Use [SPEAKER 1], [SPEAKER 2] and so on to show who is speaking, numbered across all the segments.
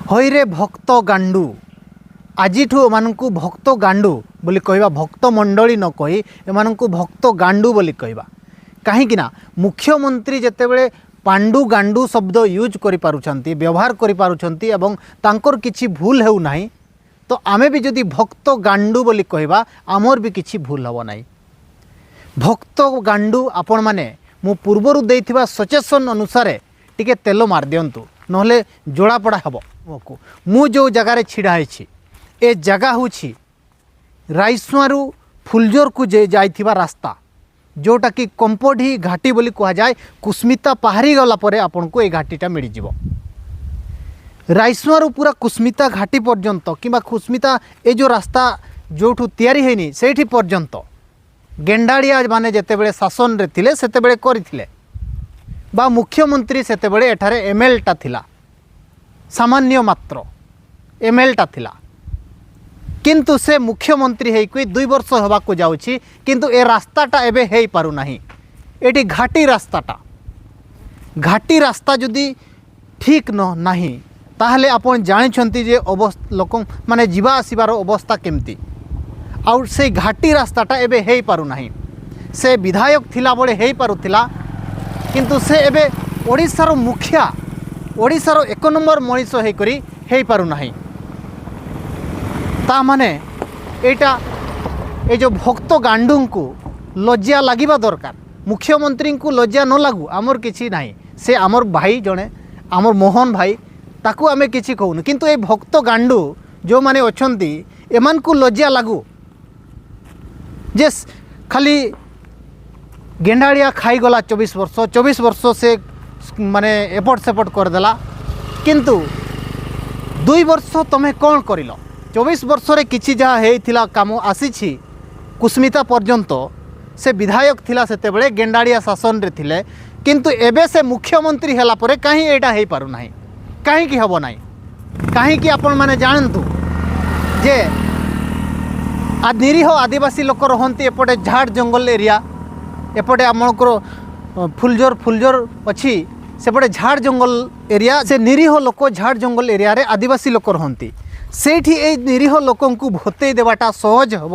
[SPEAKER 1] ହଇରେ ଭକ୍ତ ଗାଣ୍ଡୁ, ଆଜିଠୁ ଏମାନଙ୍କୁ ଭକ୍ତ ଗାଣ୍ଡୁ ବୋଲି କହିବା। ଭକ୍ତ ମଣ୍ଡଳୀ ନ କହି ଏମାନଙ୍କୁ ଭକ୍ତ ଗାଣ୍ଡୁ ବୋଲି କହିବା। କାହିଁକି ନା ମୁଖ୍ୟମନ୍ତ୍ରୀ ଯେତେବେଳେ ପାଣ୍ଡୁ ଗାଣ୍ଡୁ ଶବ୍ଦ ୟୁଜ୍ କରିପାରୁଛନ୍ତି, ବ୍ୟବହାର କରିପାରୁଛନ୍ତି ଏବଂ ତାଙ୍କର କିଛି ଭୁଲ ହେଉନାହିଁ, ତ ଆମେ ବି ଯଦି ଭକ୍ତ ଗାଣ୍ଡୁ ବୋଲି କହିବା, ଆମର ବି କିଛି ଭୁଲ ହେବ ନାହିଁ। ଭକ୍ତ ଗାଣ୍ଡୁ, ଆପଣମାନେ ମୁଁ ପୂର୍ବରୁ ଦେଇଥିବା ସଜେସନ୍ ଅନୁସାରେ ଟିକେ ତେଲ ମାରିଦିଅନ୍ତୁ, ନହେଲେ ଜଳାପୋଡ଼ା ହେବ। ମୁଁ ଯେଉଁ ଜାଗାରେ ଛିଡ଼ା ହେଇଛି, ଏ ଜାଗା ହେଉଛି ରାଇସୁଆଁରୁ ଫୁଲଜୋରକୁ ଯେ ଯାଇଥିବା ରାସ୍ତା, ଯେଉଁଟାକି କମ୍ପୋଢ଼ି ଘାଟି ବୋଲି କୁହାଯାଏ। କୁସ୍ମିତା ପାହାରି ଗଲା ପରେ ଆପଣଙ୍କୁ ଏଇ ଘାଟିଟା ମିଳିଯିବ। ରାଇସୁଆଁରୁ ପୁରା କୁସ୍ମିତା ଘାଟି ପର୍ଯ୍ୟନ୍ତ କିମ୍ବା କୁସ୍ମିତା ଏ ଯେଉଁ ରାସ୍ତା ଯେଉଁଠୁ ତିଆରି ହେଇନି, ସେଇଠି ପର୍ଯ୍ୟନ୍ତ ଗେଣ୍ଡାଳିଆ ମାନେ ଯେତେବେଳେ ଶାସନରେ ଥିଲେ, ସେତେବେଳେ କରିଥିଲେ ବା ମୁଖ୍ୟମନ୍ତ୍ରୀ ସେତେବେଳେ ଏଠାରେ ଏମ୍ଏଲ୍ଟା ଥିଲା, ସାମାନ୍ୟ ମାତ୍ର ଏମ୍ଏଲ୍ଟା ଥିଲା। କିନ୍ତୁ ସେ ମୁଖ୍ୟମନ୍ତ୍ରୀ ହେଇକି 2 ବର୍ଷ ହେବାକୁ ଯାଉଛି, କିନ୍ତୁ ଏ ରାସ୍ତାଟା ଏବେ ହେଇପାରୁନାହିଁ। ଏଠି ଘାଟି ରାସ୍ତାଟା, ଘାଟି ରାସ୍ତା ଯଦି ଠିକ୍ ନ ନାହିଁ, ତାହେଲେ ଆପଣ ଜାଣିଛନ୍ତି ଯେ ଲୋକ ମାନେ ଯିବା ଆସିବାର ଅବସ୍ଥା କେମିତି। ଆଉ ସେଇ ଘାଟି ରାସ୍ତାଟା ଏବେ ହେଇପାରୁନାହିଁ। ସେ ବିଧାୟକ ଥିଲାବେଳେ ହେଇପାରୁଥିଲା, କିନ୍ତୁ ସେ ଏବେ ଓଡ଼ିଶାର ମୁଖିଆ, ଓଡ଼ିଶାର ଏକ ନମ୍ବର ମଣିଷ ହେଇକରି ହେଇପାରୁନାହିଁ। ତା ମାନେ ଏଇଟା ଏ ଯେଉଁ ଭକ୍ତ ଗାଣ୍ଡୁଙ୍କୁ ଲଜ୍ଜା ଲାଗିବା ଦରକାର। ମୁଖ୍ୟମନ୍ତ୍ରୀଙ୍କୁ ଲଜ୍ଜା ନ ଲାଗୁ, ଆମର କିଛି ନାହିଁ। ସେ ଆମର ଭାଇ ଜଣେ, ଆମର ମୋହନ ଭାଇ, ତାକୁ ଆମେ କିଛି କହୁନୁ। କିନ୍ତୁ ଏ ଭକ୍ତ ଗାଣ୍ଡୁ ଯେଉଁମାନେ ଅଛନ୍ତି, ଏମାନଙ୍କୁ ଲଜ୍ଜା ଲାଗୁ ଯେ ଖାଲି ଗେଣ୍ଡାଳିଆ ଖାଇଗଲା 24 ବର୍ଷ, 24 ବର୍ଷ ସେ ମାନେ ଏପଟ ସେପଟ କରିଦେଲା, କିନ୍ତୁ 2 ବର୍ଷ ତୁମେ କ'ଣ କରିଲ? 24 ବର୍ଷରେ କିଛି ଯାହା ହେଇଥିଲା କାମ ଆସିଛି କୁସ୍ମିତା ପର୍ଯ୍ୟନ୍ତ। ସେ ବିଧାୟକ ଥିଲା ସେତେବେଳେ, ଗେଣ୍ଡାଳିଆ ଶାସନରେ ଥିଲେ, କିନ୍ତୁ ଏବେ ସେ ମୁଖ୍ୟମନ୍ତ୍ରୀ ହେଲା ପରେ କାହିଁ ଏଇଟା ହେଇପାରୁନାହିଁ? କାହିଁକି ହେବ ନାହିଁ? କାହିଁକି? ଆପଣମାନେ ଜାଣନ୍ତୁ ଯେ ନିରୀହ ଆଦିବାସୀ ଲୋକ ରହନ୍ତି ଏପଟେ ଝାଡ଼ ଜଙ୍ଗଲ ଏରିଆ। ଏପଟେ ଆପଣଙ୍କର ଫୁଲଜୋର, ଫୁଲଜୋର ଅଛି, ସେପଟେ ଝାଡ଼ ଜଙ୍ଗଲ ଏରିଆ। ସେ ନିରୀହ ଲୋକ, ଝାଡ଼ ଜଙ୍ଗଲ ଏରିଆରେ ଆଦିବାସୀ ଲୋକ ରହନ୍ତି। ସେଇଠି ଏଇ ନିରୀହ ଲୋକଙ୍କୁ ଭୋତେଇ ଦେବାଟା ସହଜ ହେବ।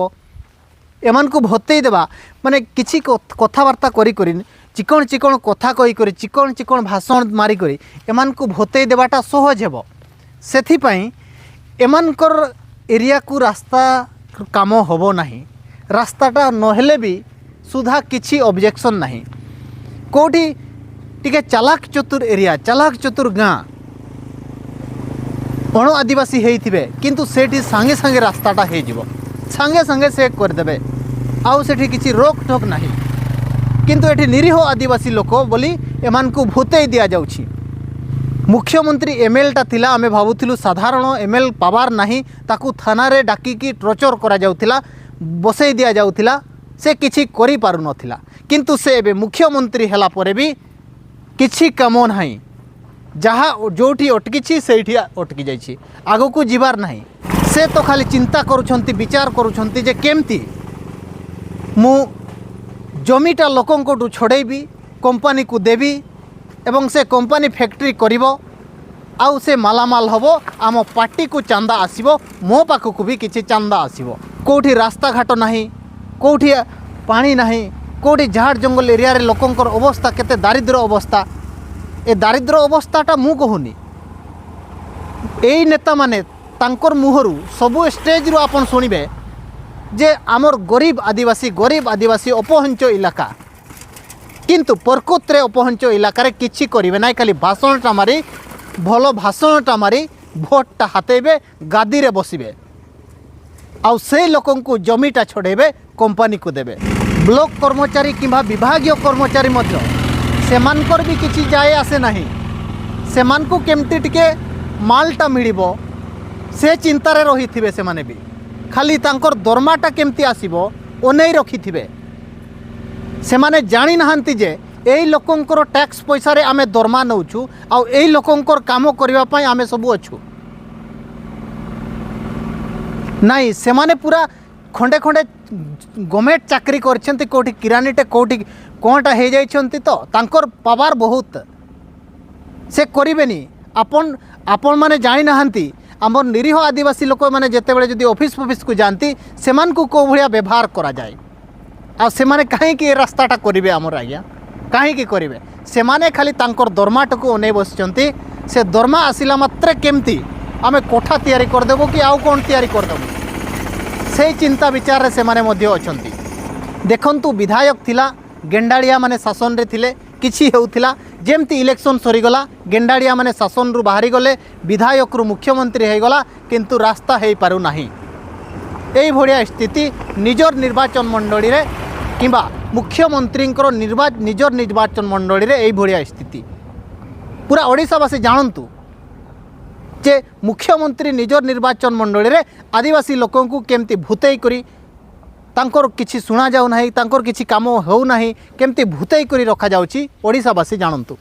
[SPEAKER 1] ଏମାନଙ୍କୁ ଭୋତେଇ ଦେବା ମାନେ କିଛି କଥାବାର୍ତ୍ତା କରି କରି, ଚିକଣ ଚିକଣ କଥା କହିକରି, ଚିକଣ ଚିକଣ ଭାଷଣ ମାରିକରି ଏମାନଙ୍କୁ ଭୋତେଇ ଦେବାଟା ସହଜ ହେବ। ସେଥିପାଇଁ ଏମାନଙ୍କର ଏରିଆକୁ ରାସ୍ତା କାମ ହେବ ନାହିଁ। ରାସ୍ତାଟା ନହେଲେ ବି ସୁଦ୍ଧା କିଛି ଅବଜେକ୍ସନ୍ ନାହିଁ। କେଉଁଠି ଟିକେ ଚାଲାକ ଚତୁର ଏରିଆ, ଚାଲାକ ଚତୁର ଗାଁ, ଅଣ ଆଦିବାସୀ ହେଇଥିବେ, କିନ୍ତୁ ସେଇଠି ସାଙ୍ଗେ ସାଙ୍ଗେ ରାସ୍ତାଟା ହେଇଯିବ, ସାଙ୍ଗେ ସାଙ୍ଗେ ସେ କରିଦେବେ, ଆଉ ସେଠି କିଛି ରୋକ ଠୋକ ନାହିଁ। କିନ୍ତୁ ଏଠି ନିରୀହ ଆଦିବାସୀ ଲୋକ ବୋଲି ଏମାନଙ୍କୁ ଭୂତେଇ ଦିଆଯାଉଛି। ମୁଖ୍ୟମନ୍ତ୍ରୀ ଏମ୍ଏଲ୍ଟା ଥିଲା, ଆମେ ଭାବୁଥିଲୁ ସାଧାରଣ ଏମ୍ଏଲ୍, ପାୱାର ନାହିଁ, ତାକୁ ଥାନାରେ ଡାକିକି ଟର୍ଚର୍ କରାଯାଉଥିଲା, ବସେଇ ଦିଆଯାଉଥିଲା, ସେ କିଛି କରିପାରୁନଥିଲା। କିନ୍ତୁ ସେ ଏବେ ମୁଖ୍ୟମନ୍ତ୍ରୀ ହେଲା ପରେ ବି କିଛି କାମ ନାହିଁ। ଯାହା ଯେଉଁଠି ଅଟକିଛି, ସେଇଠି ଅଟକି ଯାଇଛି, ଆଗକୁ ଯିବାର ନାହିଁ। ସେ ତ ଖାଲି ଚିନ୍ତା କରୁଛନ୍ତି, ବିଚାର କରୁଛନ୍ତି ଯେ କେମିତି ମୁଁ ଜମିଟା ଲୋକଙ୍କଠୁ ଛଡ଼େଇବି, କମ୍ପାନୀକୁ ଦେବି ଏବଂ ସେ କମ୍ପାନୀ ଫ୍ୟାକ୍ଟ୍ରି କରିବ ଆଉ ସେ ମାଲାମାଲ ହେବ, ଆମ ପାର୍ଟିକୁ ଚାନ୍ଦା ଆସିବ, ମୋ ପାଖକୁ ବି କିଛି ଚାନ୍ଦା ଆସିବ। କେଉଁଠି ରାସ୍ତାଘାଟ ନାହିଁ, କେଉଁଠି ପାଣି ନାହିଁ, କେଉଁଠି ଝାଡ଼ ଜଙ୍ଗଲ ଏରିଆରେ ଲୋକଙ୍କର ଅବସ୍ଥା କେତେ ଦାରିଦ୍ର୍ୟ ଅବସ୍ଥା। ଏ ଦାରିଦ୍ର୍ୟ ଅବସ୍ଥାଟା ମୁଁ କହୁନି, ଏଇ ନେତାମାନେ ତାଙ୍କର ମୁହଁରୁ ସବୁ ଷ୍ଟେଜ୍ରୁ ଆପଣ ଶୁଣିବେ ଯେ ଆମର ଗରିବ ଆଦିବାସୀ, ଗରିବ ଆଦିବାସୀ, ଅପହଞ୍ଚ ଇଲାକା। କିନ୍ତୁ ପ୍ରକୃତରେ ଅପହଞ୍ଚ ଇଲାକାରେ କିଛି କରିବେ ନାହିଁ। ଖାଲି ଭାଷଣଟା ମାରି, ଭଲ ଭାଷଣଟା ମାରି ଭୋଟଟା ହାତେଇବେ, ଗାଦିରେ ବସିବେ ଆଉ ସେଇ ଲୋକଙ୍କୁ ଜମିଟା ଛଡ଼େଇବେ, କମ୍ପାନୀକୁ ଦେବେ। ବ୍ଲକ କର୍ମଚାରୀ କିମ୍ବା ବିଭାଗୀୟ କର୍ମଚାରୀ ମଧ୍ୟ, ସେମାନଙ୍କର ବି କିଛି ଯାଏ ଆସେ ନାହିଁ। ସେମାନଙ୍କୁ କେମିତି ଟିକେ ମାଲଟା ମିଳିବ, ସେ ଚିନ୍ତାରେ ରହିଥିବେ। ସେମାନେ ବି ଖାଲି ତାଙ୍କର ଦରମାଟା କେମିତି ଆସିବ ଅନେଇ ରଖିଥିବେ। ସେମାନେ ଜାଣିନାହାନ୍ତି ଯେ ଏଇ ଲୋକଙ୍କର ଟ୍ୟାକ୍ସ ପଇସାରେ ଆମେ ଦରମା ନେଉଛୁ ଆଉ ଏଇ ଲୋକଙ୍କର କାମ କରିବା ପାଇଁ ଆମେ ସବୁ ଅଛୁ। ନାଇଁ, ସେମାନେ ପୁରା ଖଣ୍ଡେ ଖଣ୍ଡେ ଗଭର୍ଣ୍ଣମେଣ୍ଟ ଚାକିରି କରିଛନ୍ତି, କେଉଁଠି କିରାନୀଟେ, କେଉଁଠି କ'ଣଟା ହେଇଯାଇଛନ୍ତି, ତ ତାଙ୍କର ପାୱାର ବହୁତ, ସେ କରିବେନି। ଆପଣ ଆପଣମାନେ ଜାଣିନାହାନ୍ତି, ଆମର ନିରୀହ ଆଦିବାସୀ ଲୋକମାନେ ଯେତେବେଳେ ଯଦି ଅଫିସ୍ ଫଫିସ୍କୁ ଯାଆନ୍ତି, ସେମାନଙ୍କୁ କେଉଁ ଭଳିଆ ବ୍ୟବହାର କରାଯାଏ। ଆଉ ସେମାନେ କାହିଁକି ଏ ରାସ୍ତାଟା କରିବେ ଆମର ଆଜ୍ଞା? କାହିଁକି କରିବେ? ସେମାନେ ଖାଲି ତାଙ୍କର ଦରମାଟାକୁ ଅନେଇ ବସିଛନ୍ତି। ସେ ଦରମା ଆସିଲା ମାତ୍ରେ କେମିତି ଆମେ କୋଠା ତିଆରି କରିଦେବୁ କି ଆଉ କ'ଣ ତିଆରି କରିଦେବୁ, ସେଇ ଚିନ୍ତା ବିଚାରରେ ସେମାନେ ମଧ୍ୟ ଅଛନ୍ତି। ଦେଖନ୍ତୁ, ବିଧାୟକ ଥିଲା, ଗେଣ୍ଡାଳିଆ ମାନେ ଶାସନରେ ଥିଲେ, କିଛି ହେଉଥିଲା। ଯେମିତି ଇଲେକ୍ସନ୍ ସରିଗଲା, ଗେଣ୍ଡାଳିଆ ମାନେ ଶାସନରୁ ବାହାରିଗଲେ, ବିଧାୟକରୁ ମୁଖ୍ୟମନ୍ତ୍ରୀ ହେଇଗଲା, କିନ୍ତୁ ରାସ୍ତା ହେଇପାରୁନାହିଁ। ଏଇଭଳିଆ ସ୍ଥିତି ନିଜର ନିର୍ବାଚନ ମଣ୍ଡଳୀରେ କିମ୍ବା ମୁଖ୍ୟମନ୍ତ୍ରୀଙ୍କର ନିଜର ନିର୍ବାଚନ ମଣ୍ଡଳୀରେ ଏଇଭଳିଆ ସ୍ଥିତି। ପୁରା ଓଡ଼ିଶାବାସୀ ଜାଣନ୍ତୁ ଯେ ମୁଖ୍ୟମନ୍ତ୍ରୀ ନିଜର ନିର୍ବାଚନ ମଣ୍ଡଳୀରେ ଆଦିବାସୀ ଲୋକଙ୍କୁ କେମିତି ଭୂତେଇ କରି, ତାଙ୍କର କିଛି ଶୁଣାଯାଉ ନାହିଁ, ତାଙ୍କର କିଛି କାମ ହେଉନାହିଁ, କେମିତି ଭୂତେଇ କରି ରଖାଯାଉଛି, ଓଡ଼ିଶାବାସୀ ଜାଣନ୍ତୁ।